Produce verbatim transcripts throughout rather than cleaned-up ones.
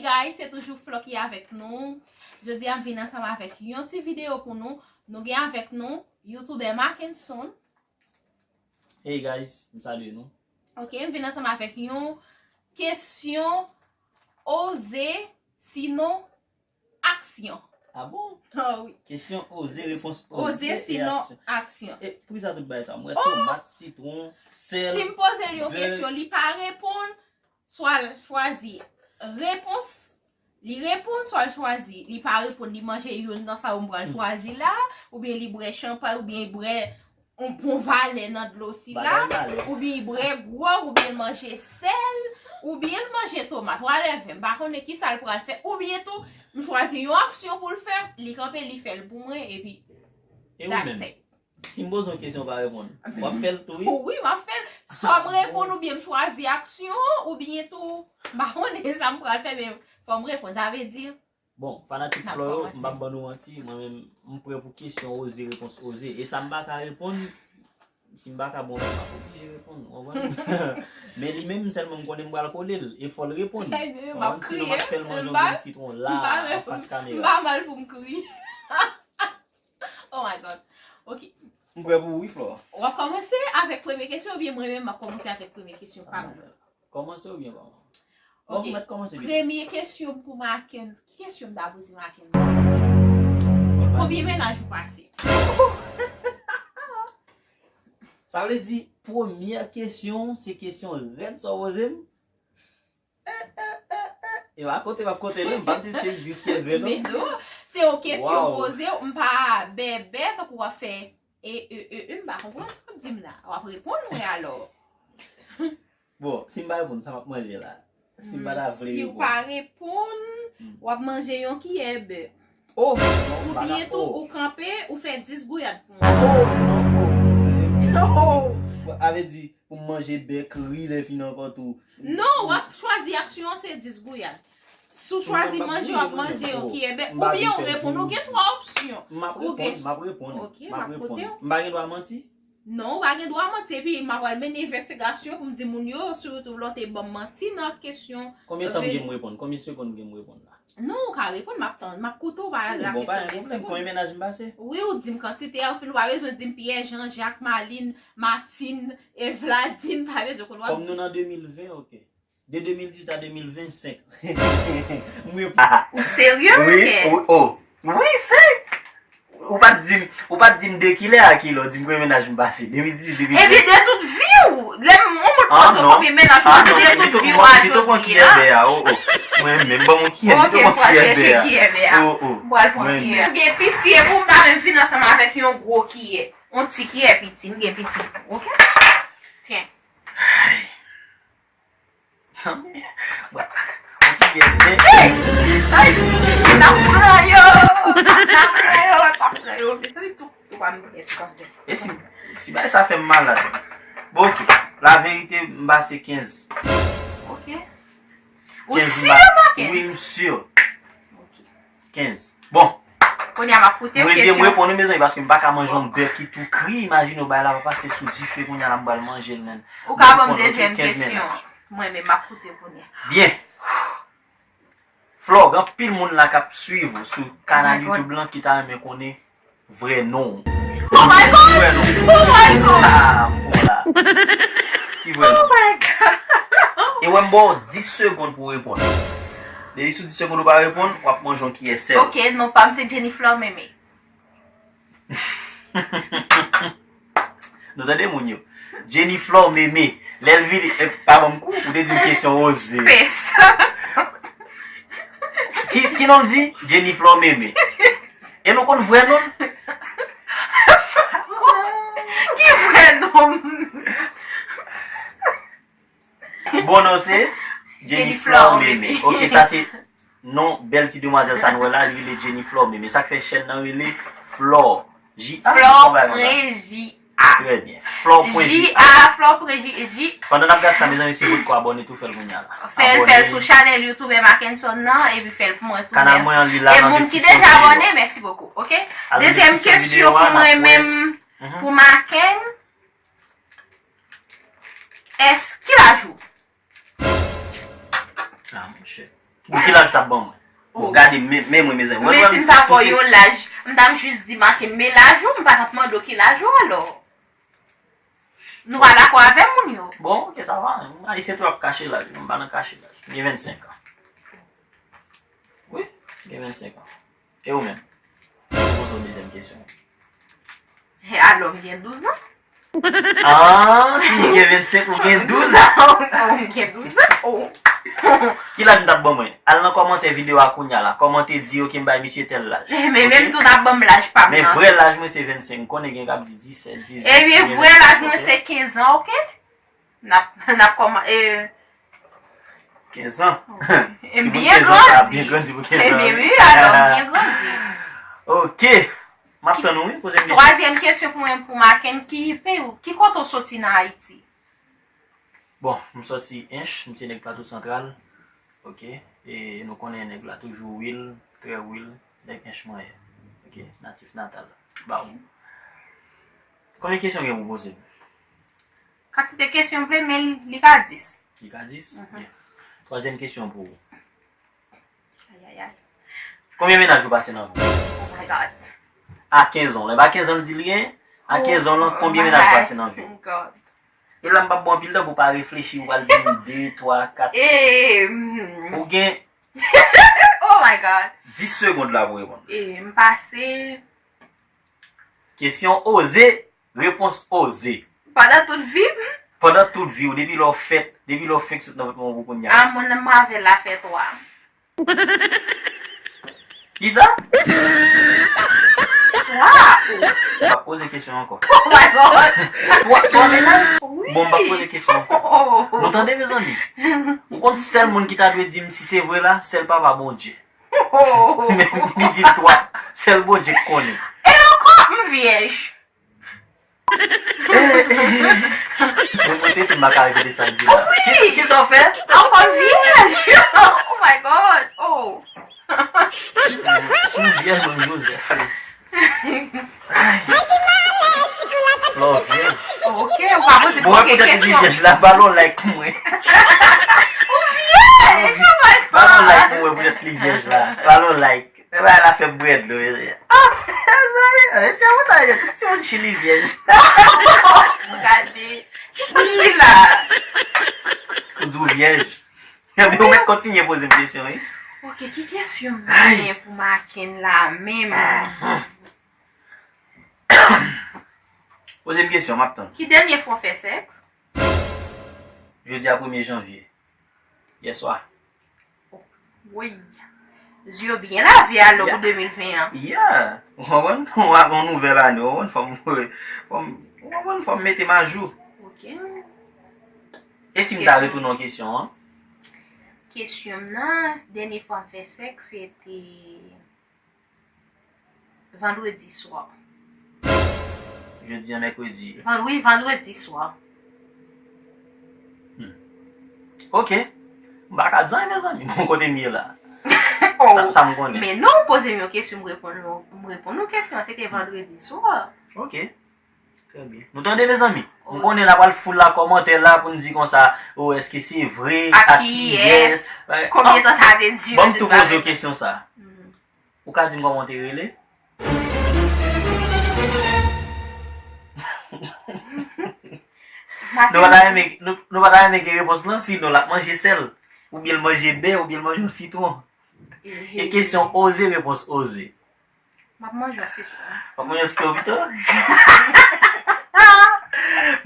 Guys, se toujou Flo ki avèk nou. Jodi a m vin ansanm avèk yon ti videyo pou nou. Nou gen avèk nou YouTuber Mackenson. Hey guys, m salye nou. Ok, m vin ansanm avèk yon kesyon oze sinon aksyon. Ah bon? Ah wi. Kesyon oze, repons oze, Oze sinon aksyon. E poukisa tout bagay sa? M wè tomat, sitwon, sèl. Si m poze l yon kesyon, li pa reponn, swa l chwazi repons, li reponn, swa l chwazi, li pa reponn, li manje youn nan sa yo m pral chwazi la, oubyen li bwè chanpay, oubyen li bwè yon bon valè nan dlo sila, oubyen li bwè gwòg, oubyen l manje sèl, oubyen l manje tomat, whatever. M pa konnen kisa l pral fè, oubyen tou, m chwazi yon aksyon pou l fè, li kanpe, li fè l pou mwen, epi E ou menm? Si m poze yon kesyon, w pa reponn. W ap fè l tou, wi? Wi, m ap fè l. Swa m reponn oubyen m chwazi aksyon an, oubyen tou, m pa konnen sa m pral fè, men fò m reponn. Sa vle di, Bon, fanatik Flo yo, m p ap ban nou manti, mwen menm, m prè pou kesyon oze, repons oze. E sa m pa ka reponn, si m pa ka bon, m ap oblije reponn, w konprann? Men li menm, sèlman m konnen m pral kole l, e fò l reponn. Ou konprann? Sinon, m ap fè l manje yon grenn sitwon la, anfas kamera. M pa mal pou m kriye. Oh my God. Ok. M prè pou ou wi, Flo. W ap kòmanse avèk premye kesyon oubyen mwen menm m ap kòmanse avèk premye kesyon pa m? Kòmanse oubyen pa m? Bon, Ok. ou mèt kòmanse byen. Premye kesyon pou Maken. Ki kesyon m ta poze Maken? Konbyen mennaj ou pase? Sa vle di, premyè kesyon, se kesyon rèd sa w poze m? E pa konte m ap konte non, m p ap di senk, dis, kenz, ven non. Men non, se yon kesyon Wow. poze, m pa bèbè, tankou w ap fè e, e, e, e, m pa konprann sa w ap di m la. W ap reponn mwen alò. Bon, si m pa reponn, sa m ap manje la? Si m pa ta vle Si w reponn. pa reponn, w ap manje yon kiyè bè. Oh, non, m pa ta, Oubyen tou, oh, ou kanpe, ou fè dis gouyad pou mwen. oh, non, oh. Oh! Bon, a vle di, pou m manje bè kri lè fini ankò tou. Non, w ap chwazi aksyon an, se dis gouyad. Si w chwazi Mwen, m ap manje, w gouye ap manje, manje yon oh, kiyè bè. m pa Oubyen vin w fè reponn, ou joujou. Gen twa opsyon. M ap Ou gen reponn, m ap reponn, Ok, m m ap ap reponn. koute w. M pa gen dwa manti? Non, ou pa gen dwa manti, epi m ap pral mennen envestigasyon pou m di moun yo, si w te w te ban m manti nan kesyon. Konbyen tan m ve- gen m reponn? Konbyen segonn gen m reponn la? Non, ou ka reponn, m ap tann, m ap koute w pa la Bon, pa kesyon gen gen pwoblèm. Konbyen segonn. Mennaj m pase? Wi, ou di m kantite a, ou fin pa bezwen di m Pierre, Jean, Jacques, Marlene, Martine, e Vladine, pa bezwen konn w ap Kòm nou nan de mil ven, ok. De de mil dizuit a de mil vennsenk. M reponn. Ou serye? Wi, Ok. wi, oh. Wi, se. Ou pa t di m, ou pa t di m de kilè a kilè, ou di m konbyen mennaj m pase. De mil dizuit, de mil vennsenk. Epi de tout vi w. Lè m, yon moun Ah, poze non. Konbyen mennaj ou Ah, pase, non, de li tout tou vi w pran, a li tou pran jodi kiyè a. Bè a, oh, oh. Mwen menm, ban mwen kiyè, li Ok, tou m pran pral kiyè chèche Bè a. kiyè Bè a. Oh, oh. M pral pran Mwen kiyè. menm. M gen piti, e pou m ta menm vin ansanm avèk yon gwo kiyè. Yon ti kiyè piti, m gen piti. Ok? Tiens. Sanble. Bon. Yon kiyè Bè. Ay, t ap pran yo! T ap pran yo! T ap pran yo! Mezanmi, tou, tou pa m kiyè, tou pa m kiyè. E si, si bagay sa fè m malad. Bon, ok. Laverite, m pase kenz. Ok. Ou Kenz m si, pa- Maken? Wi, m si. Ok. Kenz. Bon. Kounye a m ap koute Mwen w vle m kesyon. Reponn ou, mezanmi, paske m pa ka manje yon bè ki tou kri. Imajine w bay la pa pase sou dife, kounye a la m pral manje l, men. Ou ka ban m Reponn, ok, dezyèm kenz kesyon. mennaj. Mwen menm m ap koute w kounye a. Byen. Flò, gen anpil moun la k ap swiv ou sou kanal Oh my God. YouTube lan ki ta renmen konnen vrè non w. Oh my God! Vrè non w. Oh my God! Ah, m bon la. Ki vrè non Oh w? My God! E wè m ba w dis segonn pou w reponn. Depi sou dis segonn ou pa reponn, w ap manje yon kiyè sèl. Ok, non pa m se Jenny Fleur Meme. Nou tande moun yo. Jenny Fleur Meme. Lè l vini, e, pa ban m kou, ou te di m kesyon oze. Pès. Ki, ki non l di? Jenny Fleur Meme. E nou konn vrè non l? Ki vrè non m? Bon non se Jenny Fleur Meme. Ok, sa se non bèl ti demwazèl sa nou wè la, li rele Jenny Fleur Meme. Sa k fè chèn nan rele Fleur. J A, Fleur yon bagay konsa. Pré J A. Trè byen. Fleur pwen J A. J A, Fleur Pré J, J. Pandan n ap gad sa, mezanmi, si potko abòne tou, fè l kounye a la. Fè l, fè l Abòne. Sou chanèl YouTube Mackenson nan, epi fè l pou mwen tou. Kanal mwen an, li la E nan moun ki deskripsyon deja videyo. Abòne, mèsi bokou, ok? Al nan Dezyèm deskripsyon kesyon videyo a, pou n ap mwen wè. menm, Mhm. Pou Maken, èske ki laj ou? Ah, monchè. Bon, ki laj w t ap ban mwen? Bon, gade, men, men mwen, mezanmi. Men si m ta ba w yon laj, m t ap jis di Maken, men laj ou, m pa t ap mande w ki laj ou alò. Nou pa dakò avè moun yo. Bon, ok, sa va. Ayisyen tou ap kache laj. M pa nan kache laj. M gen vennsenk an. Wi, m gen vennsenk an. E ou menm? Mwen poze w dezyèm kesyon. Alò, m gen douz an. Ah, si m gen vennsenk, ou gen douz an. M gen douz an. Oh. Ki laj m t ap ban mwen? Al nan kòmantè videyo a kounye a la. Kòmante di, ok, m bay misye tèl laj. Men menm tou n ap ban m laj pa m nan. Men vrè laj mwen se vennsenk. M konnen gen k ap di disèt, dizuit. Ebyen, vrè laj mwen se kenz an, ok? N ap, n ap kòman, e, kenz an. M byen grandi. Byen grandi pou kenz an. Ebyen, wi, alò, m byen grandi. Ok. M ap tann ou, wi, poze m kesyon. Twazyèm kesyon pou mwen, pou Maken, ki peyi w, ki kote w soti nan Ayiti? Bon, m soti Ench, m se nèg Plato Santral. Ok. E nou konnen nèg la toujou wil, trè wil, nèg Ench mwen ye. Ok, natif natal. Ba w. Konbyen kesyon gen pou poze m? Kantite kesyon w vle, men li ka dis. Li ka dis? Mhm. Byen. Twazyèm kesyon pou ou. Ayayay. Konbyen mennaj ou pase nan vi w? Oh my God. A kenz an. Lè pa kenz an l di l gen, a kenz an lan, konbyen mennaj ou pase nan vi w? Oh my God. E la m p ap ba w anpil tan pou w pa reflechi, ou pral di m de, twa, kat. E, hmm. Ou gen Oh my God. Dis segonn la pou w reponn. E, m pase Kesyon oze, repons oze. Pandan tout vi m? Pandan tout vi w, depi lè w fèt, depi lè w fenk sot nan vant manman w pou kounye a. A, mwen, mwen avè l la fè twa. Kisa? Twa. M p ap poze kesyon ankò. Oh my God. Twa, twa mennaj? Wi. Bon, m p ap poze kesyon ankò. Oh. Nou tande, mezanmi? Ou konn sèl moun ki ta dwe di m si se vre la, sèl Papa Bondye. Oh. Men li di l twa. Sèl Bondye k konnen. E ankò, m vyèj. Eh, eh, eh. Mwen, mwen te di m pa ka repete sa l di la. Wi. Ki, ki sa w fè? Ankò vyèj. Oh my God. Oh. Sou vyèj, mwen, Joseph. Ay. Flò vyèj. Ok, ou pa poze m okenn kesyon. Bon, poutèt ou di vyèj la, ba l yon like pou mwen. Ou vyèj! Oh my God! Ba l yon like pou mwen, poutèt li vyèj la. Ba l yon like. E bagay la fè m bwè dlo, mezanmi. Ah, mezanmi, e se pou sa yo, tout timoun Chili vyèj. Gade. Kisa w di la? Ou di w vyèj. Ebyen, ou mèt kontinye poze m kesyon, wi. Ok, ki kesyon m genyen pou Maken la menm? Poze m kesyon, m ap tann. Ki dènye fwa w fè sèks? Jodi a premye janvye. Yèswa. Woy. Zye w byen lave alò pou de mil ven an. Yeah. Ou konprann? Ou a yon nouvèl ane, ou konprann? Fò m, fò m, ou konprann? Fò m mete m ajou. Ok. E si m ta retounen yon kesyon an? Kesyon m nan, dènye fwa m fè sèks, se te Vandredi swa. Jodi a mèkredi. Van-, wi, vandredi swa. Hmm. Ok. M pa ka di anyen, mezanmi. Bon, kote m ye la? Oh. Sa, sa m konnen. Men non, ou poze m yon kesyon, m reponn ou, m reponn ou kesyon an. Se te vandredi swa. Ok. Trè byen. Nou tande, mezanmi? M konnen n a pral foul la kòmantè la pou n di konsa, oh, èske se vre? A kiyès? Konbyen tan sa te dire? Ban m tou poze w kesyon sa. Mhm. Ou ka di m kòman w te rele? Nou pa ta renmen, nou, nou pa ta renmen gen repons lan, sinon l ap manje sèl, oubyen l manje bè, oubyen l manje yon sitwon. E kesyon oze, repons oze. M ap manje yon sitwon. W ap manje yon sitwon pito?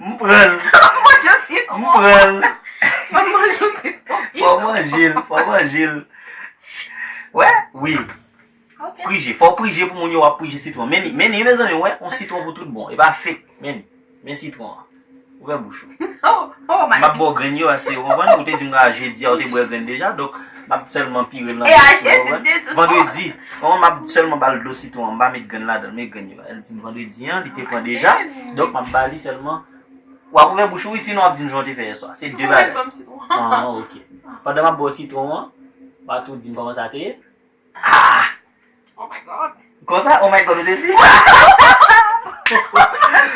M pran l. M ap manje yon sitwon. M pran l. M ap manje yon sitwon pito. Fò w manje l, fò w manje l. Wè? Wi. Ok. Prije. Fò w prije pou moun yo w ap prije sitwon. Men li, men li, mezanmi, wè, yon sitwon pou tout bon. E pa fake. Men li. Men sitwon an. Ouvè bouch ou. Oh, oh my God. M ap ba w grenn yo, paske, ou konprann, ou te di m a jedi a, ou te bwè grenn deja, donk, m ap sèlman pire l nan bouch ou, ou konprann? Vandredi, kòman m ap sèlman ba l dlo sitwon an, m pa met grenn ladan l, men grenn yo. L di m vandredi an, li te pran deja, donk, m ap ba li sèlman. W ap ouvè bouch ou, wi, sinon w ap di m jan w te fè yèswa. Se de bagay. Ah, ok. Pandan m ap ba w sitwon an, w a tou di m kòman sa te ye. Ah! Oh my God. Konsa, oh my God, ou te di?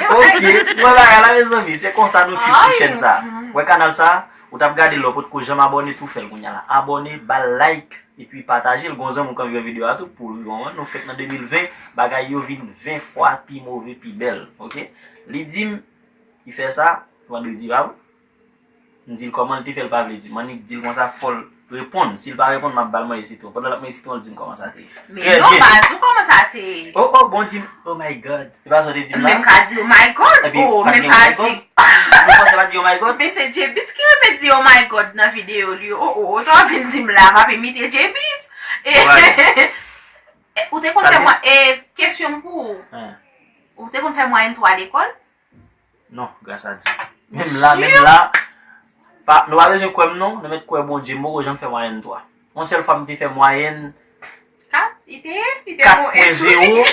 Ok, mwen bagay la, mezanmi, se konsa nou trip sou chèn sa. Wè kanal sa, Ou t ap gade l, ou potko janm abòne, tou fè l kounye a la. Abòne, ba l like, epi pataje l. Gon zanmi w k anvi wè videyo a tou, pou l konprann. Nou fèk nan de mil ven, bagay yo vin ven fwa pi move, pi bèl, oke? Li di m, li fè sa, vandredi, pa vre? M di l kòman l te fè, l pa vle di m. M annik di l konsa, fò l reponn. Si l pa reponn, m ap ba l manje sitwon. Pandan l ap manje sitwon, l di m kòman sa te ye. Men non, m pa di w kòman sa te ye. Oh, oh, bon, di m, oh my God. Se pa sa w te di m la? Men m ka di, oh my God. Epi, oh, pa t gen oh my God? Ou panse pa t gen oh my God? Men se J-Beatz ki renmen di oh my God nan videyo l yo. Oh, oh, oh, sa w vin di m la, m ap imite J-Beatz. E, ou te konn fè mwen, e, kesyon m pou ou. Ou te konn fè mwayèn twa lekòl? Non, gras a Dye. Menm la, menm la, pa, nou pa bezwen kwè m non, nou mèt kwè Bondye, m poko janm fè mwayèn twa. Yon sèl fwa m te fè mwayèn kat, li te, li te kat pwen zewo.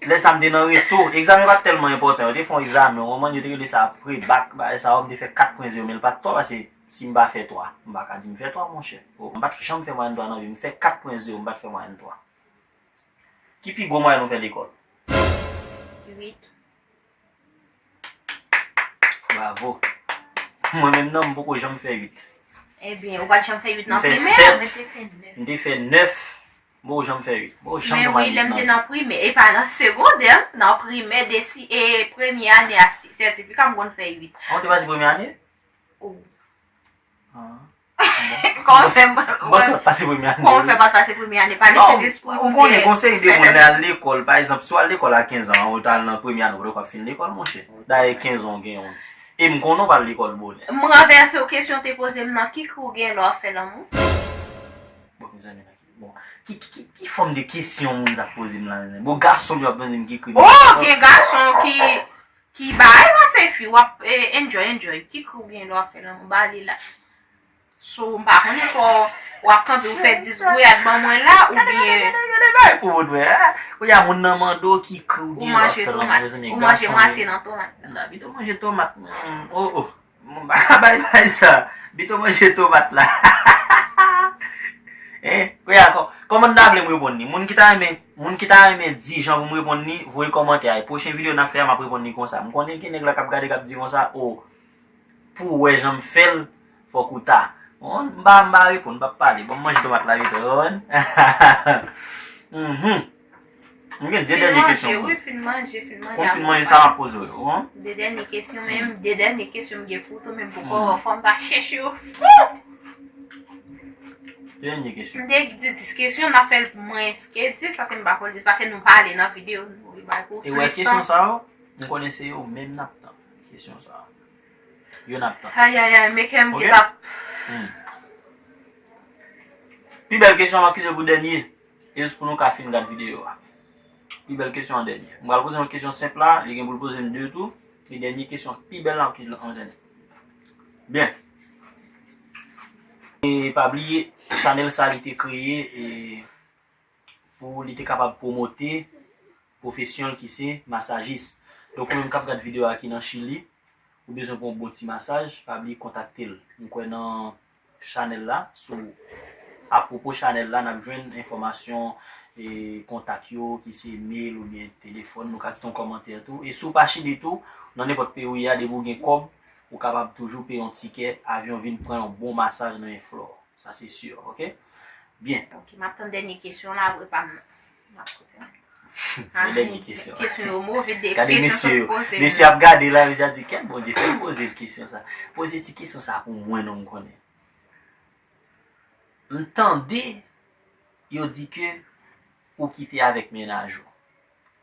Lè sa m te nan reto. Egzamen pa t tèlman enpòtan. Yo te fè yon egzamen, ou konprann, yo te rele sa pre-bak, bagay sa yo, m te fè kat pwen zewo, men l pa t twa, paske si m pa fè twa, m pa ka di m fè twa, monchè. Oh, m pa t janm fè mwayèn twa nan vi m, m fè kat pwen zewo, m pa t fè mwayèn twa. Ki pi gwo mwayèn ou fè lekòl? Uit. Bravo. Mwen menm nan, m poko janm fè uit. Ebyen, ou pa t janm fè uit nan primè? M fè sèt. Mwen te fè nèf. M te fè nèf. M poko janm fè uit. M poko janm fè uit nan vi m. Men wi, lè m te nan primè, e pa nan segondè, nan primè, desi, e premye ane a, sètifika m konn fè uit. Ah, ou te pase premye ane? Oh. Ah. Kòman w fè, kòman w fè pa t pase premye ane? Kòman w fè pa t pase premye ane? Pale Sentespri. Ou konnen gon seri de moun lè al lekòl, pa egzanp, si w al lekòl a kenz an, ou t al nan premye ane, ou potko fin lekòl, monchè. Dayè kenz an w genyen, w di. E m konnen w pa al lekòl bonè. M ranvèse w, kesyon w te poze m nan, ki kri w gen lè w ap fè lanmou? Bon, mezanmi, nan ki, bon, ki, ki, ki, ki fòm de kesyon moun sa ap poze m la, mezanmi? Bon, gason m yo ap poze m ki kri. Oh, gen gason ki, ki bay pase fi, w ap, eh, enjoy, enjoy. Ki kri w gen lè w ap fè lanmou? Ba li la. So, m pa konnen fò w ap kanpe, ou fè dis gouyad ban mwen la, oubyen. Gade, gade, gade, gade, bay pou moun wè, ah. Kounye a, moun nan mande w ki kri w gen lè w ap fè lanmou, mezanmi, gason yo. Ou manje mwatye nan tomat la. Nan, pito manje tomat, mm, oh, oh. M pa ka bay bay sa. Pito manje tomat la. Hein? Kounye a, kò-, kòman n ta vle m reponn li? Moun ki ta renmen, moun ki ta renmen di jan pou m reponn li, voye kòmantè a. E pwochen videyo n ap fè a, m ap reponn li konsa. M konnen gen nèg la k ap gade, k ap di konsa, oh, pou w wè jan m fè l, fòk ou ta. Bon, m pa, m pa reponn, m p ap pale. Bon, m manje tomat la vit, ou konprann? Mhm. M gen de dènye kesyon pou ou. Fin manje, wi, fin manje, fin manje. Konn fin manje sa, m ap poze w yo, wi. De dènye kesyon, menm de dènye kesyon m gen pou ou tou, menm poko wè, fò m ta chèche yo fou. De dènye kesyon. M te di dis kesyon, n a fè l mwens ke dis, paske m pa konn dis, paske nou pale nan videyo, nou rebay pou plis tan. E wè kesyon sa yo, m konnen se yo menm n ap tann. Kesyon sa yo. Yo n ap tann. Ayayay, men kè m gen ap. Pi bèl kesyon an, m ap kite l pou dènye. E jis pou nou ka fin gad videyo a. Pi bèl kesyon an dènye. M pral poze yon kesyon senp la, li gen pou l poze m de tou. E dènye kesyon pi bèl la, m ap kite l an dènye. Byen. E pa bliye, chanèl sa li te kreye, e pou li te kapab pwomote pwofesyon l ki se masajis. Donk, ou menm k ap gad videyo a ki nan Chili, ou bezwen pran yon bon ti masaj, pa bliye kontakte l. M kwè nan chanèl la, sou, apwopo chanèl la, n ap jwenn enfòmasyon e kontak yo, ki se mail oubyen telefòn. Nou ka kite yon kòmantè tou. E si w pa Chili tou, nan nenpòt peyi w ye a, depi w gen kòb, ou kapab toujou peye yon tikè avyon vin pran yon bon masaj nan men Flore. Sa se si, oke? Byen. Ok, m ap tann dènye kesyon la, apre pa m, m ap koute. Men dènye kesyon. Kesyon yo move, de kesyon sot poze m. Mesye ap gade la, mesye ap di, kèt Bondye, fè m poze l kesyon sa. Poze ti kesyon sa pou mwen non, m konnen. M tande yo di ke ou kite avèk mennaj ou.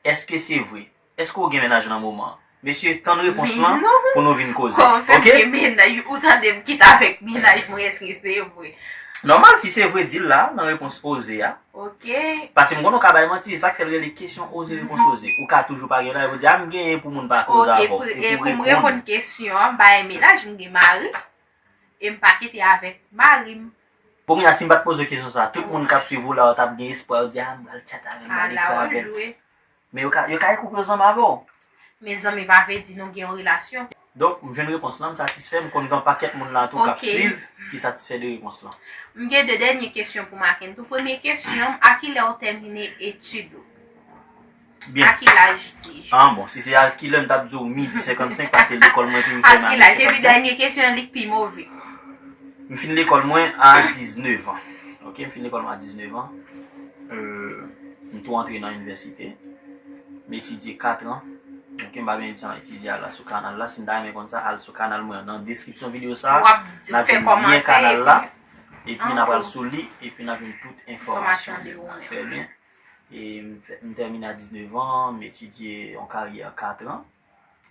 Èske se vre? Èske w gen mennaj nan moman an? Mesye, tann repons lan pou nou vin koze. Kòman fè m gen mennaj? Ou tande m kite avèk mennaj mwen, èske se vre? Nòmal, si se vre, di l la, nan repons oze a. Ok. Paske m konnen w ka bay manti, se sa k fè l rele kesyon oze, repons oze. Ou ka toujou pa gen mennaj, ou di, a, m genyen pou moun pa koze avè w. Ok, pou, e pou m reponn kesyon an, m pa gen mennaj, m gen mari. E m pa kite avèk mari m. Bon, kounye a, si m pa t poze w kesyon sa a, tout moun k ap swiv ou la, yo t ap gen espwa, yo di, a, m pral tchat avè l, m pral ekri avè l. Men yo ka, yo ka ekri pou yo zanmi avè w. Men zanmi pa vle di nou gen yon relasyon. Donk, m jwenn repons lan, m satisfè, m konn gen yon pakèt moun la tou k ap swiv, ki satisfè de repons lan. M gen de dènye kesyon pou Maken tou. Premye kesyon, a kilè w tèmine etid ou? Byen. A ki laj, di? Ah, bon, si se a kilè, m t ap di w midi senkannsenk, paske lekòl mwen toujou fèmen a midi senkannsenk. A ki laj? Epi dènye kesyon an, li k pi move. M fin lekòl mwen a diznèf an. Ok, m fin lekòl mwen a diznèf an. Euh, m tou antre nan inivèsite. M etidye kat an. Ok, m pa byen di an etidye a la sou kanal la. Si n ta renmen konn sa, al sou kanal mwen an. Nan deskripsyon videyo sa a, n ap jwenn lyen kanal la. Epi n ap al sou li, epi n ap jwenn tout enfòmasyon li. Trè byen. E m fè- m tèmine a diznèf an, m etidye yon karyè kat an.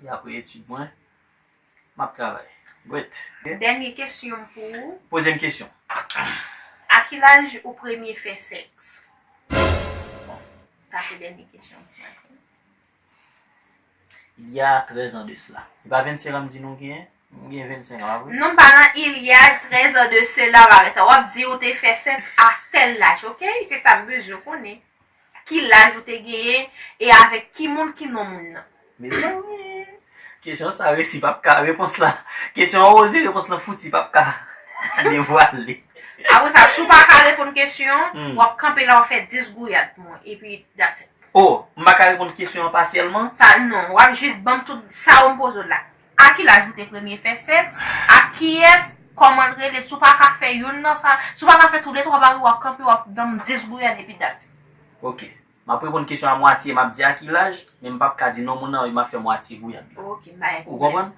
E apre etid mwen, m ap travay. Gwèt. Dènye kesyon m pou ou. Poze m kesyon. A ki laj ou premye fè sèks? Bon, sa se dènye kesyon. Il y a treize ans de cela. E pa vennsenk an m di nou genyen? M gen vennsenk an, pa vre? Non, m pa nan il y a treize ans de cela, bagay sa. W ap di ou te fè sèks a tèl laj, ok? Se sa m bezwen konnen. Ki laj ou te genyen e avèk ki moun, ki non moun nan? Mezanmi, kesyon sa resi p ap ka, repons la. Kesyon an oze, repons lan fouti p ap ka devwale. Apre sa, si w pa ka reponn kesyon an, hmm, w ap kanpe la, w ap fè dis gouyad pou mwen, epi that's it. Oh, m pa ka reponn kesyon an pasyèlman? Sa, non, w ap jis ban m tout sa w m poze w la. A ki laj ou te premye fè sèks? Ak kiyès? Kòman l rele? Si w pa ka fè youn nan sa, si w pa ka fè toulètwa bagay, w ap kanpe, w ap ban m dis gouyad epi that's it. Ok. M ap reponn kesyon a mwatye, m ap di a ki laj, men m p ap ka di non moun nan, wi, m ap fè mwatye gouyad la. Ok, bay pwoblèm. Ou konprann?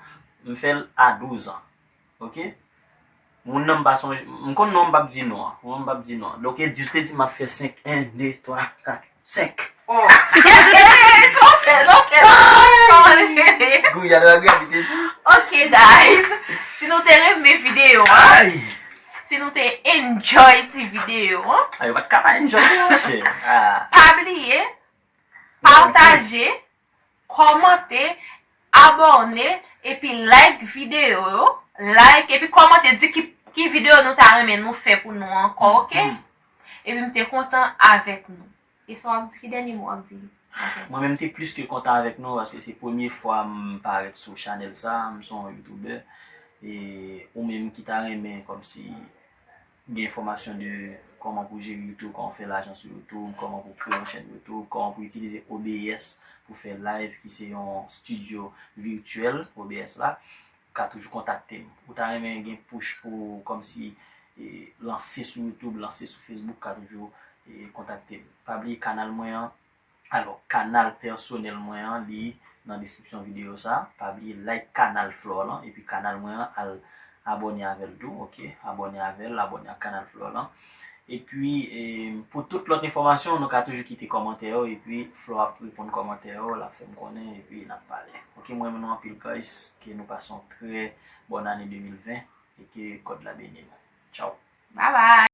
M fè l a douz an. Ok? Moun nan m pa sonje, m konn non, m p ap di non an. Moun nan m p ap di non an. Donk, e di, te di m ap fè senk, en, de, twa, kat, senk. Oh. Sa w fè, sa w fè, sa w fè. Gouyad la, gade, te di. Ok, guys. Si nou te renmen videyo an, ay, si nou te enjoy ti videyo an, ay, yo pa t ka pa enjoy, monchè. Ah. Pa bliye, pataje, kòmante, abòne, epi like videyo yo. Like, epi kòmante, di ki, ki videyo nou ta renmen nou fè pou nou ankò, ok? Mhm. Epi m te kontan avèk nou. E sa w ap di, ki dènye mo w ap di? Ok. Mwen menm, m te plis ke kontan avèk nou, paske se premye fwa m parèt sou chanèl sa, m se yon youtubè. E ou menm ki ta renmen kòmsi gen enfòmasyon de kòman pou jere YouTube, kòman fè lajan sou YouTube, kòman pou kreye yon chèn YouTube, kòman pou itilize O B S pou fè live, ki se yon estidyo vityèl, O B S la, ou ka toujou kontakte m. Ou ta renmen gen push pou kòmsi, e, lanse sou YouTube, lanse sou Facebook, ou ka toujou, e, kontakte m. Pa bliye kanal mwen an, Alò, kanal pèsonèl mwen an, li nan deskripsyon videyo sa. Pa bliye like kanal Flore lan, epi kanal mwen an, al abòne avè l tou, ok? Abòne avè l, abòne ak kanal Flore lan. Epi, e, pou tout lòt enfòmasyon, nou ka toujou kite kòmantè yo, epi Flore ap reponn kòmantè yo, l ap fè m konnen, epi n ap pale. Ok, mwen renmen nou anpil, guys, ke nou pase yon trè bòn ane de mil ven, e ke God la beni nou. Tchao. Bye bye.